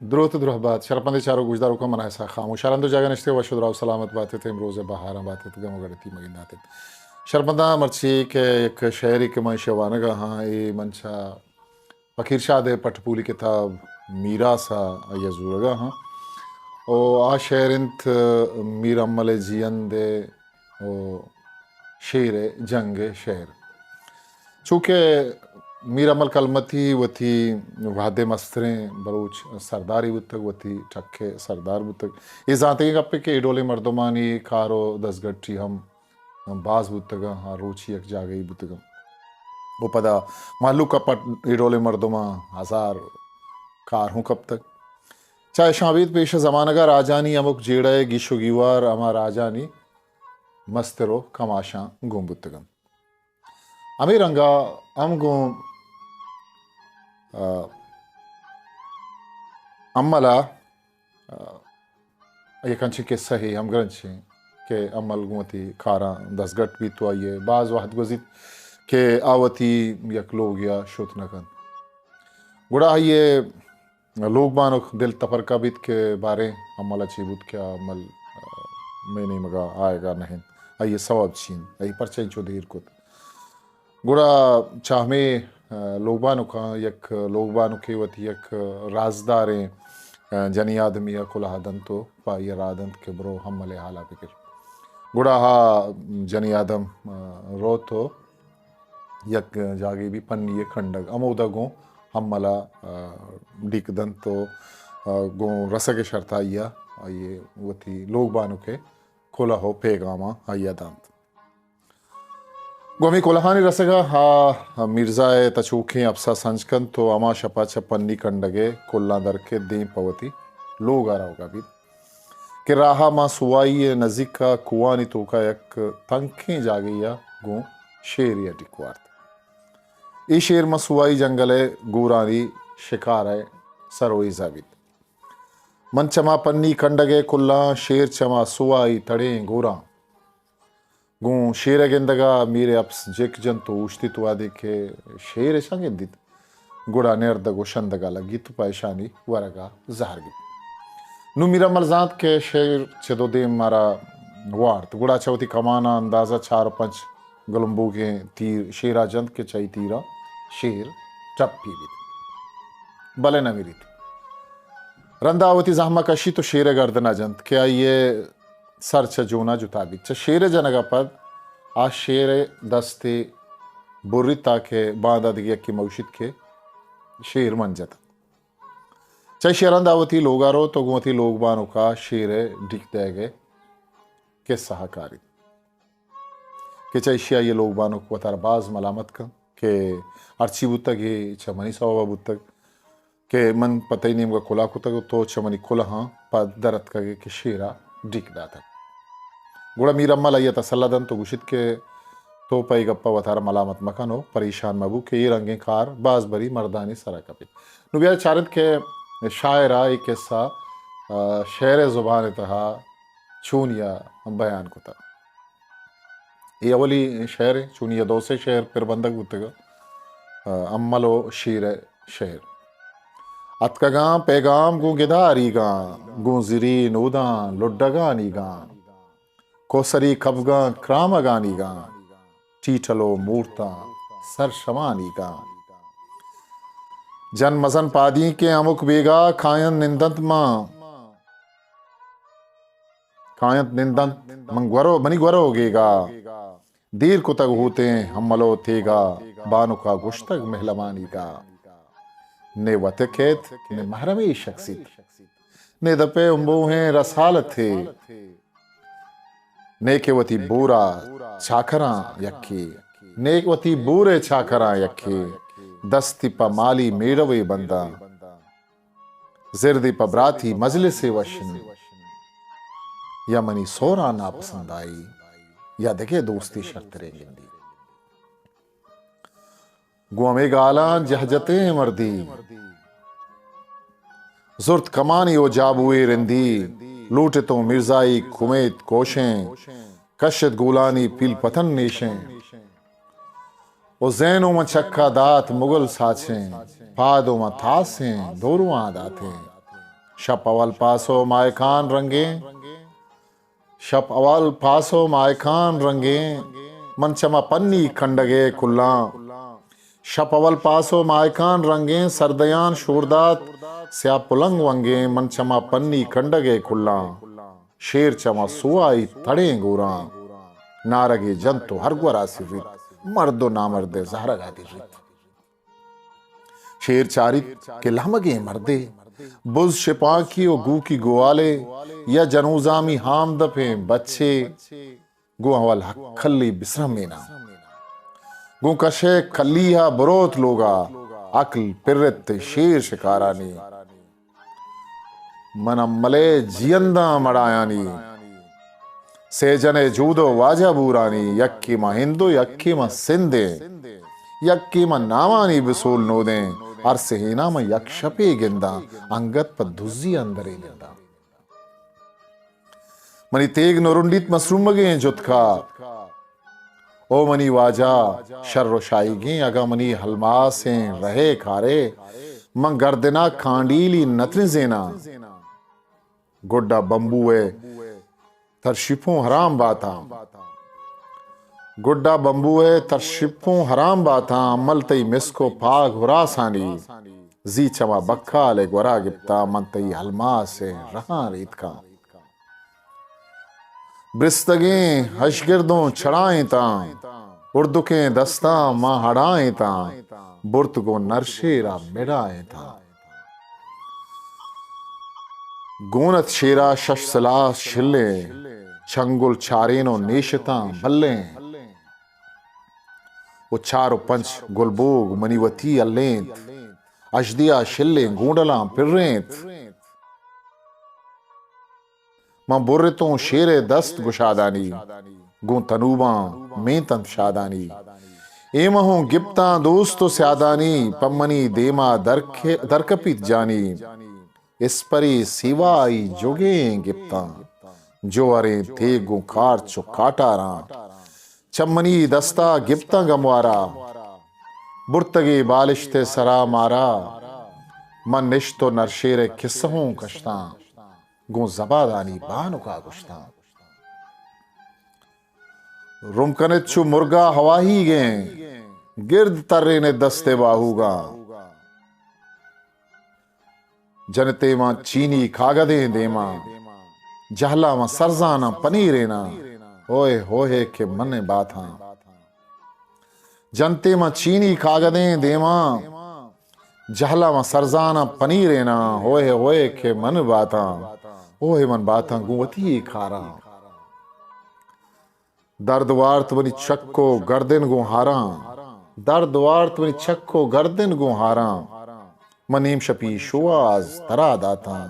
دروت درہبات، شرپندیں چاروک گوشداروکاں، من ءَ اسحاق خاموش۔ ہر ہند ءُ جاگہ نشتگ، وش ءُ دراہ ءُ سلامت بات ات، امروز ءِ بہاراں بات ات، گم ءُ گڑتی مہ گندات ات۔ شرپنداں مرچی کہ یک شعرے کہ من ایشی ءَ وانگ ءَ آں، اے من چہ فقیر شاد ءِ پٹ پولی کتاب میراث ءَ آئی ءَ زورگ ءَ آں۔ او آ شعر انت میر امل ءِ جیئند ءِ او شیر ءِ جنگ ءِ شعر۔ چونکہ میر امل کلمتی وتی وہد ءِ مستریں بلوچ سردارے بوتگ، وتی ٹک ءِ سردار بوتگ۔ اے زانتگیں گپے کہ اے ڈولیں مردمانی کار ءُ دزگٹی ہم باز بوتگ اَنت، ہر روچی یک جاگہے بوتگ اَنت۔ ءُ پدا مہلوک ءَ پہ اے ڈولیں مردماں ہزار کار ہوں کپتگ۔ چہ اشاں ابید پیش ءِ زمانگ ءَ راجانی ہمک جیڑہ ءِ گیش ءُ گیوار ہما راجانی مستر ءُ کماشاں گون بوتگ اَنت۔ ہمے رنگ ءَ ہم گوں، آ، امل ءَ، آ، یک انچیں قصہ ہے ہمگرنچیں کہ امل گوں وتی کاراں دزگٹ بیت ءُ آئی ءَ باز وہد گوزیت کہ آ وتی یک لوگے ءَ شت نہ کنت۔ گڑا آئی ءِ لوگ بانک دل تپرکہ بیت کہ باریں امل ءَ چی بوت کہ آ امل، آ، مئے نیمگ ءَ آیگ ءَ نہ انت، آئی ءِ سوب چی انت، آئی پرچا انچو دیر کت۔ گڑا چہ ہمے، آ، لوگ بانکاں یک لوگ بانکے وتی یک رازداریں، آ، جنی آدمی ءَ کلہ ءَ دنت ءُ پہ آئی ءَ راہ دنت کہ برو امل ءِ حال ءَ بگر۔ گڑا آ جنی آدم، آ، روت ءُ یک جاگے بی پنی ءِ کنڈگ، ہمودا گوں امل ءَ، آ، ڈیک دنت ءُ، آ، گوں رسگ ءِ شرط ءَ آئی ءَ، آئی ءَ وتی لوگ بانک ءِ کلہ ءُ پیغاماں آئی ءَ دنت۔ گوں ہمے کلہانی رسگ ءَ آ میرزا ءِ تچوکیں اپس ءَ سنج کنت ءُ ہما شپ ءَ چہ پنی کنڈگ ءِ کلاں در کیت، دیم پہ وتی لوگ ءَ روگ ءَ بیت۔ کہ راہ ءَ ماں سوائی ءِ نزیک ءَ کوہانی توک ءَ یک تنکیں جاگہے ءَ گوں شیرے ءَ ڈیک وارت۔ اے شیر ماں سوائی جنگل ءِ گورانی شکار ءِ سرویز ءَ بیت۔ من چہ ماں پنی کنڈگ ءِ کلاں، شیر چہ ماں سوائی تڑیں گوراں۔ گوں شیر ءِ گندگ ءَ میر ءِ اپس جک جنت ءُ اوشتیت، وہدے کہ شیر اشاں گندیت، گڑا نردگ ءُ شندگ ءَ لگیت ءُ پہ اشانی ورگ ءَ زہر گیپت۔ نوں میر امل زانت کہ شیر چد ءُ دیم مارا وارت، گڑا چہ وتی کمان ءَ اندازہ چار ءُ پنچ گلمبوکیں تیر شیر ءَ جنت کہ چہ اے تیراں شیر ٹپی بیت، بلے نہ مریت۔ رندا وتی زہم ءَ کشیت ءُ شیر ءِ گردن ءَ جنت کہ آئی ءِ سر چہ جون ءَ جتا بیت۔ چہ شیر ءِ جنگ ءَ پد آ شیر ءِ دستے بریت تاکہ باندا دگہ یکے مہ گوشیت کہ شیر من جتگ۔ چہ ایشی ءَ رند آ وتی لوگ ءَ روت ءُ گوں وتی لوگ بانک ءَ شیر ءِ ڈیک دئیگ ءِ کسہ ءَ کاریت کہ چہ ایشی ءَ آئی ءِ لوگ بانک وتارا باز ملامت کنت کہ ہرچی بوتگ اے چہ منی سوب ءَ بوتگ۔ کہ من پہ تئی نیمگ ءَ کلہ کتگ ءُ تو چہ منی کلہاں پد در اتکگ ئے کہ شیر ءَ ڈیک داتگ۔ گڑا میر امل آئی ءَ تسلا دنت ءُ گوشیت کہ تو پہ اے گپ ءَ وتارا ملامت مکن ءُ پریشان مبو کہ اے رنگیں کار باز بری مردانی سر ءَ کپیت۔ نوں بیا چارت کہ شاعر ءَ اے قصہ، آ، شعر ءِ زبان ءِ تہا چونیا بیان کتگ۔ اے اولی شعر اِنت، چونی ءَ دو سے شعر پر بندگ بوتگ۔ آ، امل ءُ شیر ءِ شعر۔ اتکگاں پیغام گوں گداریگاں، گوں زری نوداں لڈگانیگاں، کوسری کبگاں کرامگانیگاں، ٹیٹل ءُ مورتاں سرشمانیگاں۔ جن مزن پادینکیں ہمک بیگاہ، کاینت نندنت ماں کاینت نندنت من گورو، منی گورو گیگا۔ دیر کتگ ہوتیں ہملو تیگا، بانکا گوشتگ مہلبانیگا۔ نے وت کیت، نے محرمے شخصیت، نے دپے امبوہیں رسالتے، نے کہ وتی بورا چاکراں یکے، نے وتی بورے چاکراں یکے، دستی پہ مالی میڑوے بنداں۔ زردی پہ براتی مجلسے وش انت، یا منی سوراں ناپسند آئی، یا دگہ دوستی شرتریں گندی۔ گوں ہمے گالاں جہجتیں مردی، زرت کمانی و جابوئے رندی، لوٹتوں مرزائی کمیت کوشیں، کشت گولانی پیل پتن نیشیں۔ و زین و من چکا دات مغل ساچیں، پاد و من تاسیں دورواں داتیں۔ شپ اول پاس و ماہکان رنگیں، شپ اول پاس و ماہکان رنگیں، من چما پنی کنڈگے کلاں۔ شپ اول پاس و ماہکان رنگیں، سردیان شور دات سیاہ پلنگ ونگیں، من چما پنی کنڈگے کلاں۔ شیر چما سوائی تڑیں گوراں، نارگے جنت و ہر گورا سریت، مرد و نامردے زہرگا دریت۔ شیر چاریت کہ لہمگیں مردے، بز شپانکی و گوکی گوالے، یا جنوزامی ہامدپیں بچے، گوں اول ہکلی بسرمیناں۔ گوں کشے کلیہا بروت لوگا، عقل پرت شیر شکارانی۔ من املے جینداں مڑایانی، سے جنے جود و واجہ بورانی، یکے ماں ہند و یکے ماں سندیں، یکے ماں نامانی بسول نودیں، ہر سہینا من یک شپے گنداں، انگت پہ دزی اندرے ننداں۔ منی تیگ نرنڈیت مسرومگیں جتکا، او منی واجہ شر و شاہیگیں، اگاں منی ہلماسیں رہے کارے، من گردنا کانڈیلی نترزیناں۔ گڈا بمبو ء تر شپوں حرام باتاں۔ گڈا بمبو ء تر شپوں حرام باتاں، امل تئی مسک و پاگ ہراسانی۔ زی چما بکال ء گورا گپتاں، من تئی ہلماس ء رہاں ریتکاں۔ برستگیں ہشگردوں چڑائینتاں، اردکیں دستاں ماں ہڑائینتاں، برت گوں نرشیرا مڑائینتاں۔ گون ات شیرا شش سلاہ شلیں، چنگل چارین و نیشتاں بلیں۔ و چار و پنچ گلبوگ منی وتی الینت، اژدیا شلیں گونڈلاں پرینت۔ من برتوں شیر ء دست گشادانی، گوں تنوباں مینتنت شادانی۔ اے مہوں گپتاں دوست و سیادانی، پہ منی دیما درک-، درکپیت جانی۔ اسپری سیوائی جوگیں گپتاں، جوہریں تیگ گوں کارچ و کاٹاراں۔ چہ منی دستا گپتاں گموارا، برتگے بالشت ء سرا مارا۔ من نشت و نرشیر ء کسہ ہوں کشتاں، گوں زبادانی بانکا گشتاں۔ رم کنت چو مرگا ہواہیگیں، گرد ترینت دست ء باہوگاں۔ جنتے ماں چینی کاگدیں دیماں، جہلا ماں سرزاناں پنیریناں، ہوئے ہوئے کہ من باتاں۔ جنتے ماں چینی کاگدیں دیماں، جہلا ماں سرزاناں پنیریناں، ہوئے ہوئے کہ من باتاں۔ ہوئے من باتاں گوں وتی کاراں۔ درد وارت منی چک و گردن گوں ہاراں، درد وارت منی چک و گردن گوں ہاراں۔ من نیم شپی شواز ترا داتاں،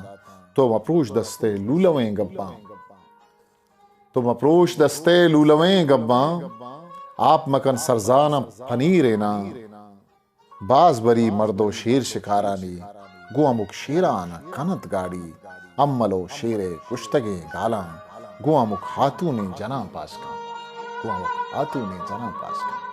تو مپروش دستے لولویں گپاں۔ تو مپروش دستے لولویں گپاں، آپ مکن سرزاناں پنیریناں۔ باز بری مرد و شیر شکارانی، گوں ہمک شیران کنت گاڑی۔ امل و شیر ء کشتگیں گالاں، گوں ہمک ہاتونیں جناں پاش کنت۔ گوں ہمک ہاتونیں جناں پاش کنت۔